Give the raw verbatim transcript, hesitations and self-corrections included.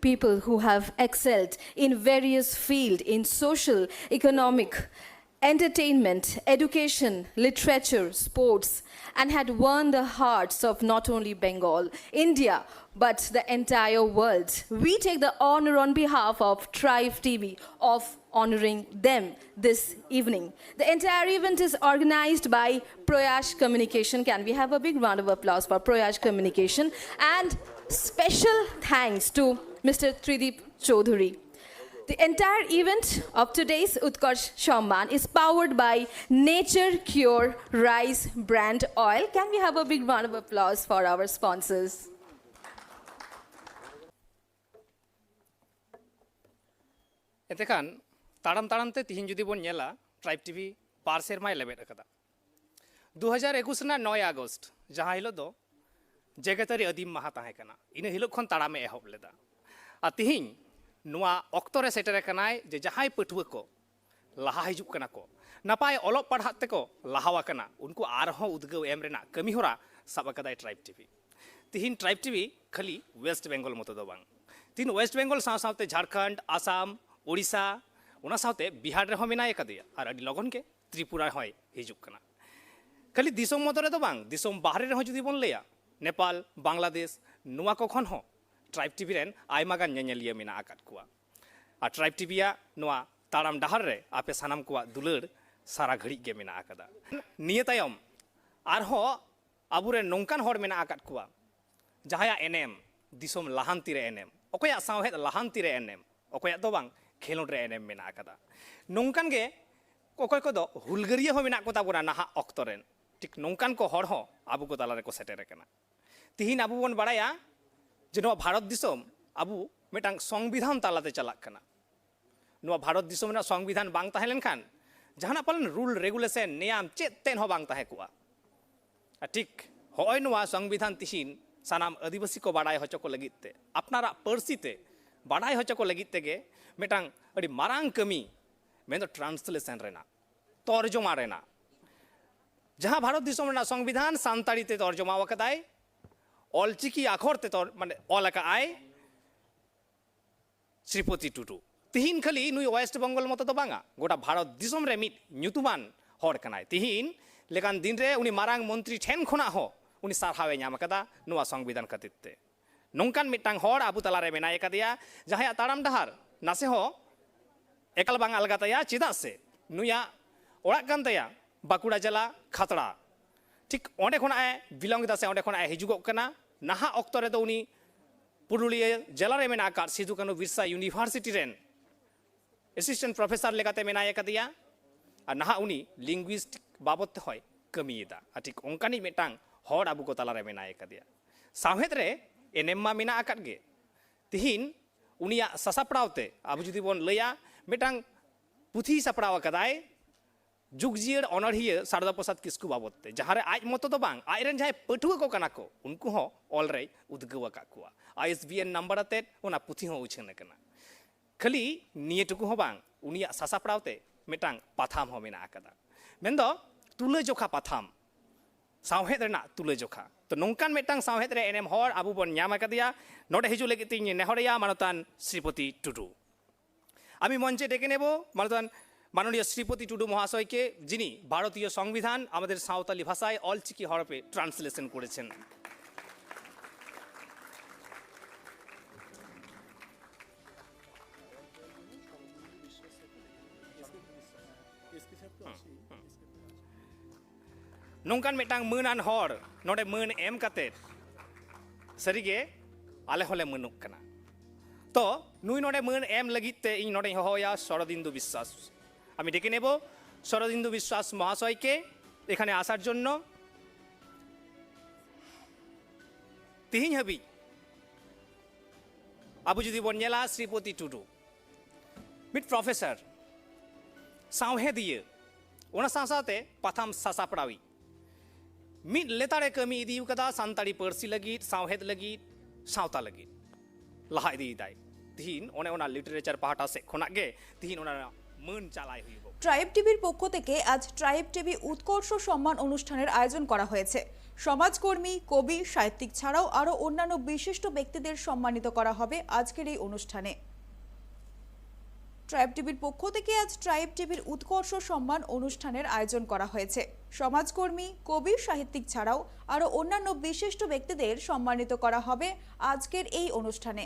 People who have excelled in various fields in social, economic, entertainment, education, literature, sports, and had won the hearts of not only Bengal, India, but the entire world. We take the honor on behalf of Tribe T V of honoring them this evening. The entire event is organized by Proyash Communication. Can we have a big round of applause for Proyash Communication? And special thanks to Mister Tridip Chaudhary. The entire event of today's Utkarsh Shamman is powered by Nature Cure Rice Brand Oil. Can we have a big round of applause for our sponsors? ᱮᱱᱛᱮᱠᱷᱟᱱ ᱛᱟᱲᱟᱢ ᱛᱟᱲᱟᱢ ᱛᱮ ᱛᱤᱦᱤᱧ ᱡᱩᱫᱤ ᱵᱚᱱ ᱧᱮᱞᱟ, tribe TV ᱵᱟᱨ ᱥᱮᱨᱢᱟᱭ ᱞᱮᱵᱮᱫ ᱟᱠᱟᱫᱟ᱾ ᱫᱩ ᱦᱟᱡᱟᱨ ᱮᱠᱩᱥ ᱨᱮᱱᱟᱜ ᱱᱚᱭ ᱟᱜᱚᱥᱴ, ᱡᱟᱦᱟᱸ ᱦᱤᱞᱳᱜ ᱫᱚ ᱡᱮᱜᱮᱛᱟᱹᱨᱤ ᱟᱹᱫᱤᱢ ᱢᱟᱦᱟ ᱛᱟᱦᱮᱸ ᱠᱟᱱᱟ, ᱤᱱᱟᱹ ᱦᱤᱞᱳᱜ ᱠᱷᱚᱱ ᱛᱟᱲᱟᱢᱮ ᱮᱦᱚᱵ ᱞᱮᱫᱟ᱾ ᱟᱨ ᱛᱤᱦᱤᱧ ᱱᱚᱣᱟ ᱚᱠᱛᱚ ᱨᱮ ᱥᱮᱴᱮᱨ ᱟᱠᱟᱱᱟᱭ ᱡᱮ ᱡᱟᱦᱟᱸᱭ ᱯᱟᱹᱴᱷᱩᱣᱟᱹ ᱠᱚ ᱞᱟᱦᱟ ᱦᱤᱡᱩᱜ ᱠᱟᱱᱟ ᱠᱚ, ᱱᱟᱯᱟᱭ ᱚᱞᱚᱜ ᱯᱟᱲᱦᱟᱜ ᱛᱮᱠᱚ ᱞᱟᱦᱟᱣ ᱟᱠᱟᱱᱟ, ᱩᱱᱠᱩ ᱟᱨᱦᱚᱸ ᱩᱫᱽᱜᱟᱹᱣ ᱮᱢ ᱨᱮᱱᱟᱜ ᱠᱟᱹᱢᱤ ᱦᱚᱨᱟ ᱥᱟᱵ ᱟᱠᱟᱫᱟᱭ ᱴᱨᱟᱭᱤᱵᱽ ᱴᱤᱵᱷᱤ᱾ ᱛᱤᱦᱤᱧ ᱴᱨᱟᱭᱤᱵᱽ ᱴᱤᱵᱷᱤ ᱠᱷᱟᱹᱞᱤ ᱳᱭᱮᱥᱴ ᱵᱮᱝᱜᱚᱞ ᱢᱚᱛᱚ ᱫᱚ ᱵᱟᱝ, ᱛᱤᱦᱤᱧ ᱳᱭᱮᱥᱴ ᱵᱮᱝᱜᱚᱞ ᱥᱟᱶ ᱥᱟᱶᱛᱮ ᱡᱷᱟᱲᱠᱷᱚᱸᱰ, ᱟᱥᱟᱢ, ᱳᱰᱤᱥᱟ, ᱚᱱᱟ ᱥᱟᱶᱛᱮ ᱵᱤᱦᱟᱨ ᱨᱮᱦᱚᱸ ᱢᱮᱱᱟᱭ ᱟᱠᱟᱫᱮᱭᱟ, ᱟᱨ ᱟᱹᱰᱤ ᱞᱚᱜᱚᱱ ᱜᱮ ᱛᱨᱤᱯᱩᱨᱟ ᱦᱚᱸᱭ ᱦᱤᱡᱩᱜ ᱠᱟᱱᱟ᱾ ᱠᱷᱟᱹᱞᱤ ᱫᱤᱥᱚᱢ ᱢᱚᱛᱚ ᱨᱮᱫᱚ ᱵᱟᱝ, ᱫᱤᱥᱚᱢ ᱵᱟᱦᱨᱮ ᱨᱮᱦᱚᱸ ᱡᱩᱫᱤ ᱵᱚᱱ ᱞᱟᱹᱭᱟ, ᱱᱮᱯᱟᱞ, ᱵᱟᱝᱞᱟᱫᱮᱥ, ᱱᱚᱣᱟ ᱠᱚ ᱠᱷᱚᱱ ᱦᱚᱸ ᱴᱨᱟᱭᱤᱵᱽ ᱴᱤᱵᱷᱤ ᱨᱮᱱ ᱟᱭᱢᱟ ᱜᱟᱱ ᱧᱮᱧᱮᱞᱤᱭᱟᱹ ᱢᱮᱱᱟᱜ ᱟᱠᱟᱫ ᱠᱚᱣᱟ᱾ ᱟᱨ ᱴᱨᱟᱭᱤᱵᱽ ᱴᱤᱵᱷᱤᱭᱟᱜ ᱱᱚᱣᱟ ᱛᱟᱲᱟᱢ ᱰᱟᱦᱟᱨ ᱨᱮ ᱟᱯᱮ ᱥᱟᱱᱟᱢ ᱠᱚᱣᱟᱜ ᱫᱩᱞᱟᱹᱲ ᱥᱟᱨᱟ ᱜᱷᱟᱹᱲᱤᱡ ᱜᱮ ᱢᱮᱱᱟᱜ ᱟᱠᱟᱫᱟ᱾ ᱱᱤᱭᱟᱹ ᱛᱟᱭᱚᱢ ᱟᱨᱦᱚᱸ ᱟᱵᱚᱨᱮᱱ ᱱᱚᱝᱠᱟᱱ ᱦᱚᱲ ᱢᱮᱱᱟᱜ ᱟᱠᱟᱫ ᱠᱚᱣᱟ, ᱡᱟᱦᱟᱸᱭᱟᱜ ᱮᱱᱮᱢ ᱫᱤᱥᱚᱢ ᱞᱟᱦᱟᱱᱛᱤ ᱨᱮ ᱮᱱᱮᱢ, ᱚᱠᱚᱭᱟᱜ ᱥᱟᱶᱦᱮᱫ ᱞᱟᱦᱟᱱᱛᱤ ᱨᱮ ᱮᱱᱮᱢ, ᱚᱠᱚᱭᱟᱜ ᱫᱚ ᱵᱟᱝ, ᱠᱷᱮᱞᱳᱰ ᱨᱮ ᱮᱱᱮᱢ ᱢᱮᱱᱟᱜ ᱟᱠᱟᱫᱟ᱾ ᱱᱚᱝᱠᱟᱱ ᱜᱮ ᱚᱠᱚᱭ ᱠᱚᱫᱚ ᱦᱩᱞᱜᱟᱹᱨᱤᱭᱟᱹ ᱦᱚᱸ ᱢᱮᱱᱟᱜ ᱠᱚᱛᱟ ᱵᱚᱱᱟ ᱱᱟᱦᱟᱜ ᱚᱠᱛᱚ ᱨᱮᱱ᱾ ᱴᱷᱤᱠ ᱱᱚᱝᱠᱟᱱ ᱠᱚ ᱦᱚᱲ ᱦᱚᱸ ᱟᱵᱚ ᱠᱚ ᱛᱟᱞᱟ ᱨᱮᱠᱚ ᱥᱮᱴᱮᱨ ᱟᱠᱟᱱᱟ᱾ ᱛᱤᱦᱤᱧ ᱟᱵᱚ ᱵᱚᱱ ᱵᱟᱲᱟᱭᱟ ᱡᱮ ᱱᱚᱣᱟ ᱵᱷᱟᱨᱚᱛ ᱫᱤᱥᱚᱢ ᱟᱵᱚ ᱢᱤᱫᱴᱟᱝ ᱥᱚᱝᱵᱤᱫᱷᱟᱱ ᱛᱟᱞᱟᱛᱮ ᱪᱟᱞᱟᱜ ᱠᱟᱱᱟ᱾ ᱱᱚᱣᱟ ᱵᱷᱟᱨᱚᱛ ᱫᱤᱥᱚᱢ ᱨᱮᱱᱟᱜ ᱥᱚᱝᱵᱤᱫᱷᱟᱱ ᱵᱟᱝ ᱛᱟᱦᱮᱸ ᱞᱮᱱᱠᱷᱟᱱ ᱡᱟᱦᱟᱱᱟᱜ ᱯᱟᱞᱮᱱ ᱨᱩᱞ, ᱨᱮᱜᱩᱞᱮᱥᱚᱱ, ᱱᱮᱭᱟᱢ ᱪᱮᱫ ᱛᱮᱫ ᱦᱚᱸ ᱵᱟᱝ ᱛᱟᱦᱮᱸ ᱠᱚᱜᱼᱟ᱾ ᱟᱨ ᱴᱷᱤᱠ ᱦᱚᱸᱜᱼᱚᱭ ᱱᱚᱣᱟ ᱥᱚᱝᱵᱤᱫᱷᱟᱱ ᱛᱤᱦᱤᱧ ᱥᱟᱱᱟᱢ ᱟᱹᱫᱤᱵᱟᱹᱥᱤ ᱠᱚ ᱵᱟᱰᱟᱭ ᱦᱚᱪᱚ ᱠᱚ ᱞᱟᱹᱜᱤᱫ ᱛᱮ, ᱟᱯᱱᱟᱨᱟᱜ ᱯᱟᱹᱨᱥᱤ ᱛᱮ ᱵᱟᱰᱟᱭ ᱦᱚᱪᱚ ᱠᱚ ᱞᱟᱹᱜᱤᱫ ᱛᱮᱜᱮ ᱢᱤᱫᱴᱟᱝ ᱟᱹᱰᱤ ᱢᱟᱨᱟᱝ ᱠᱟᱹᱢᱤ, ᱢᱮᱱᱫᱚ ᱴᱨᱟᱱᱥᱞᱮᱥᱚᱱ ᱨᱮᱱᱟᱜ, ᱛᱚᱨᱡᱚᱢᱟ ᱨᱮᱱᱟᱜ᱾ ᱡᱟᱦᱟᱸ ᱵᱷᱟᱨᱚᱛ ᱫᱤᱥᱚᱢ ᱨᱮᱱᱟᱜ ᱥᱚᱝᱵᱤᱫᱷᱟᱱ ᱥᱟᱱᱛᱟᱲᱤ ᱛᱮ ᱛᱚᱨᱡᱚᱢᱟ ᱟᱠᱟᱫᱟᱭ, ᱚᱞᱪᱤᱠᱤ ᱟᱠᱷᱚᱨ ᱛᱮ ᱛᱚᱨ-, ᱢᱟᱱᱮ ᱚᱞ ᱟᱠᱟᱫ ᱟᱭ, ᱥᱨᱤᱯᱚᱛᱤ ᱴᱩᱰᱩ᱾ ᱛᱤᱦᱤᱧ ᱠᱷᱟᱹᱞᱤ ᱱᱩᱭ ᱳᱭᱮᱥᱴ ᱵᱮᱝᱜᱚᱞ ᱢᱚᱛᱚ ᱫᱚ ᱵᱟᱝᱟ, ᱜᱚᱴᱟ ᱵᱷᱟᱨᱚᱛ ᱫᱤᱥᱚᱢ ᱨᱮ ᱢᱤᱫ ᱧᱩᱛᱩᱢᱟᱱ ᱦᱚᱲ ᱠᱟᱱᱟᱭ᱾ ᱛᱤᱦᱤᱧ ᱞᱮᱠᱟᱱ ᱫᱤᱱ ᱨᱮ ᱩᱱᱤ ᱢᱟᱨᱟᱝ ᱢᱚᱱᱛᱨᱤ ᱴᱷᱮᱱ ᱠᱷᱚᱱᱟᱜ ᱦᱚᱸ ᱩᱱᱤ ᱥᱟᱨᱦᱟᱣ ᱮ ᱧᱟᱢ ᱟᱠᱟᱫᱟ ᱱᱚᱣᱟ ᱥᱚᱝᱵᱤᱫᱷᱟᱱ ᱠᱷᱟᱹᱛᱤᱨ ᱛᱮ᱾ ᱱᱚᱝᱠᱟᱱ ᱢᱤᱫᱴᱟᱝ ᱦᱚᱲ ᱟᱵᱚ ᱛᱟᱞᱟᱨᱮ ᱢᱮᱱᱟᱭ ᱟᱠᱟᱫᱮᱭᱟ, ᱡᱟᱦᱟᱸᱭᱟᱜ ᱛᱟᱲᱟᱢ ᱰᱟᱦᱟᱨ ᱱᱟᱥᱮ ᱦᱚᱸ ᱮᱠᱟᱞ ᱵᱟᱝ ᱟᱞᱜᱟ ᱛᱟᱭᱟ᱾ ᱪᱮᱫᱟᱜ ᱥᱮ ᱱᱩᱭᱟᱜ ᱚᱲᱟᱜ ᱠᱟᱱ ᱛᱟᱭᱟ ᱵᱟᱸᱠᱩᱲᱟ ᱡᱮᱞᱟ ᱠᱷᱟᱛᱲᱟ᱾ ᱴᱷᱤᱠ ᱚᱸᱰᱮ ᱠᱷᱚᱱᱟᱜ ᱮ ᱵᱤᱞᱚᱝ ᱮᱫᱟ ᱥᱮ ᱚᱸᱰᱮ ᱠᱷᱚᱱᱟᱜ ᱮ ᱦᱤᱡᱩᱜᱚᱜ ᱠᱟᱱᱟ᱾ ᱱᱟᱦᱟᱜ ᱚᱠᱛᱚ ᱨᱮᱫᱚ ᱩᱱᱤ ᱯᱩᱨᱩᱞᱤᱭᱟᱹ ᱡᱮᱞᱟ ᱨᱮ ᱢᱮᱱᱟᱜ ᱟᱠᱟᱫ ᱥᱤᱫᱩ ᱠᱟᱹᱱᱦᱩ ᱵᱤᱨᱥᱟ ᱤᱭᱩᱱᱤᱵᱷᱟᱨᱥᱤᱴᱤ ᱨᱮᱱ ᱮᱥᱤᱥᱴᱮᱱᱴ ᱯᱨᱚᱯᱷᱮᱥᱚᱨ ᱞᱮᱠᱟᱛᱮ ᱢᱮᱱᱟᱭ ᱟᱠᱟᱫᱮᱭᱟ᱾ ᱟᱨ ᱱᱟᱦᱟᱜ ᱩᱱᱤ ᱞᱤᱝᱜᱩᱭᱤᱥᱴ ᱵᱟᱵᱚᱫ ᱛᱮᱦᱚᱸᱭ ᱠᱟᱹᱢᱤᱭᱮᱫᱟ᱾ ᱟᱨ ᱴᱷᱤᱠ ᱚᱱᱠᱟᱱᱤᱡ ᱢᱤᱫᱴᱟᱝ ᱦᱚᱲ ᱟᱵᱚ ᱠᱚ ᱛᱟᱞᱟᱨᱮ ᱢᱮᱱᱟᱭ ᱟᱠᱟᱫᱮᱭᱟ᱾ ᱥᱟᱶᱦᱮᱫ ᱨᱮ ᱮᱱᱮᱢ ᱢᱟ ᱢᱮᱱᱟᱜ ᱟᱠᱟᱫ ᱜᱮ, ᱛᱤᱦᱤᱧ ᱩᱱᱤᱭᱟᱜ ᱥᱟᱥᱟᱯᱲᱟᱣ ᱛᱮ ᱟᱵᱚ ᱡᱩᱫᱤ ᱵᱚᱱ ᱞᱟᱹᱭᱟ, ᱢᱤᱫᱴᱟᱝ ᱯᱩᱛᱷᱤᱭ ᱥᱟᱯᱲᱟᱣ ᱟᱠᱟᱫᱟᱭ, ᱡᱩᱜᱽ ᱡᱤᱭᱟᱹᱲ ᱚᱱᱚᱬᱦᱤᱭᱟᱹ ᱥᱟᱨᱚᱫᱟ ᱯᱨᱚᱥᱟᱫᱽ ᱠᱤᱥᱠᱩ ᱵᱟᱵᱚᱫ ᱛᱮ, ᱡᱟᱦᱟᱸ ᱨᱮ ᱟᱡ ᱢᱚᱛᱚ ᱫᱚ ᱵᱟᱝ, ᱟᱡ ᱨᱮᱱ ᱡᱟᱦᱟᱸᱭ ᱯᱟᱹᱴᱷᱩᱣᱟᱹ ᱠᱚ ᱠᱟᱱᱟ ᱠᱚ, ᱩᱱᱠᱩ ᱦᱚᱸ ᱚᱞ ᱨᱮᱭ ᱩᱫᱽᱜᱟᱹᱣ ᱟᱠᱟᱫ ᱠᱚᱣᱟ᱾ I S B N number ᱟᱛᱮᱫ ᱚᱱᱟ ᱯᱩᱛᱷᱤ ᱦᱚᱸ ᱩᱪᱷᱟᱹᱱ ᱟᱠᱟᱱᱟ᱾ ᱠᱷᱟᱹᱞᱤ ᱱᱤᱭᱟᱹ ᱴᱩᱠᱩ ᱦᱚᱸ ᱵᱟᱝ, ᱩᱱᱤᱭᱟᱜ ᱥᱟᱥᱟᱯᱲᱟᱣ ᱛᱮ ᱢᱤᱫᱴᱟᱝ ᱯᱟᱛᱷᱟᱢ ᱦᱚᱸ ᱢᱮᱱᱟᱜ ᱟᱠᱟᱫᱟ, ᱢᱮᱱᱫᱚ ᱛᱩᱞᱟᱹᱡᱚᱠᱷᱟ ᱯᱟᱛᱷᱟᱢ, ᱥᱟᱶᱦᱮᱫ ᱨᱮᱱᱟᱜ ᱛᱩᱞᱟᱹᱡᱚᱠᱷᱟ᱾ ᱛᱚ, ᱱᱚᱝᱠᱟᱱ ᱢᱤᱫᱴᱟᱝ ᱥᱟᱶᱦᱮᱫ ᱨᱮ ᱮᱱᱮᱢ ᱦᱚᱲ ᱟᱵᱚ ᱵᱚᱱ ᱧᱟᱢ ᱟᱠᱟᱫᱮᱭᱟ᱾ ᱱᱚᱰᱮ ᱦᱤᱡᱩᱜ ᱞᱟᱹᱜᱤᱫ ᱛᱤᱧ ᱱᱮᱦᱚᱨᱮᱭᱟ ᱢᱟᱱᱚᱛᱟᱱ ᱥᱨᱤᱯᱚᱛᱤ ᱴᱩᱰᱩ᱾ আমি মঞ্চে ডেকে নেব মাননীয় মাননীয় শ্রীপতি টুডু মহাশয়কে, যিনি ভারতীয় সংবিধান আমাদের সাঁওতালি ভাষায় অলচিকি হরফে ট্রান্সলেশন করেছেন। ᱱᱚᱝᱠᱟᱱ ᱢᱤᱫᱴᱟᱝ ᱢᱟᱹᱱᱟᱱ ᱦᱚᱲ ᱱᱚᱰᱮ ᱢᱟᱹᱱ ᱮᱢ ᱠᱟᱛᱮ ᱥᱟᱹᱨᱤᱜᱮ ᱟᱞᱮ ᱦᱚᱸᱞᱮ ᱢᱟᱹᱱᱚᱜ ᱠᱟᱱᱟ᱾ ᱛᱚ, ᱱᱩᱭ ᱱᱚᱰᱮ ᱢᱟᱹᱱ ᱮᱢ ᱞᱟᱹᱜᱤᱫ ᱛᱮ ᱤᱧ ᱱᱚᱰᱮᱧ ᱦᱚᱦᱚᱣᱟᱭᱟ ᱥᱚᱨᱚᱫᱤᱱᱫᱩ ᱵᱤᱥᱣᱟᱥ᱾ আমি ডেকে নেব শরদিন্দু বিশ্বাস মহাশয়কে এখানে আসার জন্য। ᱛᱤᱦᱤᱧ ᱦᱟᱹᱵᱤᱡ ᱟᱵᱚ ᱡᱩᱫᱤ ᱵᱚᱱ ᱧᱮᱞᱟ, ᱥᱨᱤᱯᱚᱛᱤ ᱴᱩᱰᱩ ᱢᱤᱫ ᱯᱨᱚᱯᱷᱮᱥᱚᱨ, ᱥᱟᱶᱦᱮᱫᱤᱭᱟᱹ, ᱚᱱᱟ ᱥᱟᱶ ᱥᱟᱶᱛᱮ ᱯᱟᱛᱷᱟᱢ ᱥᱟᱥᱟᱯᱲᱟᱣᱤᱡ, ᱢᱤᱫ ᱞᱮᱛᱟᱲᱮ ᱠᱟᱹᱢᱤ ᱤᱫᱤ ᱟᱠᱟᱫᱟ ᱥᱟᱱᱛᱟᱲᱤ ᱯᱟᱹᱨᱥᱤ ᱞᱟᱹᱜᱤᱫ, ᱥᱟᱶᱦᱮᱫ ᱞᱟᱹᱜᱤᱫ, ᱥᱟᱶᱛᱟ ᱞᱟᱹᱜᱤᱫ᱾ ᱞᱟᱦᱟ ᱤᱫᱤᱭᱮᱫᱟᱭ᱾ ᱛᱤᱦᱤᱧ ᱚᱱᱮ ᱚᱱᱟ ᱞᱤᱴᱟᱨᱮᱪᱟᱨ ᱯᱟᱦᱴᱟ ᱥᱮᱫ ᱠᱷᱚᱱᱟᱜ ᱜᱮ ᱛᱤᱦᱤᱧ ᱚᱱᱟ ᱢᱟᱹᱱ ᱪᱟᱞᱟᱭ ᱦᱩᱭᱩᱜᱚᱜ᱾ ট্রাইব টিভির পক্ষ থেকে আজ ট্রাইব টিভি উৎকর্ষ সম্মান অনুষ্ঠানের আয়োজন করা হয়েছে। সমাজকর্মী, কবি, সাহিত্যিক ছাড়াও আরও অন্যান্য বিশিষ্ট ব্যক্তিদের সম্মানিত করা হবে আজকের এই অনুষ্ঠানে। ট্রাইব টিভির পক্ষ থেকে আজ ট্রাইব টিভির উৎকর্ষ সম্মান অনুষ্ঠানের আয়োজন করা হয়েছে। সমাজকর্মী, কবি, সাহিত্যিক ছাড়াও আরও অন্যান্য বিশিষ্ট ব্যক্তিদের সম্মানিত করা হবে আজকের এই অনুষ্ঠানে।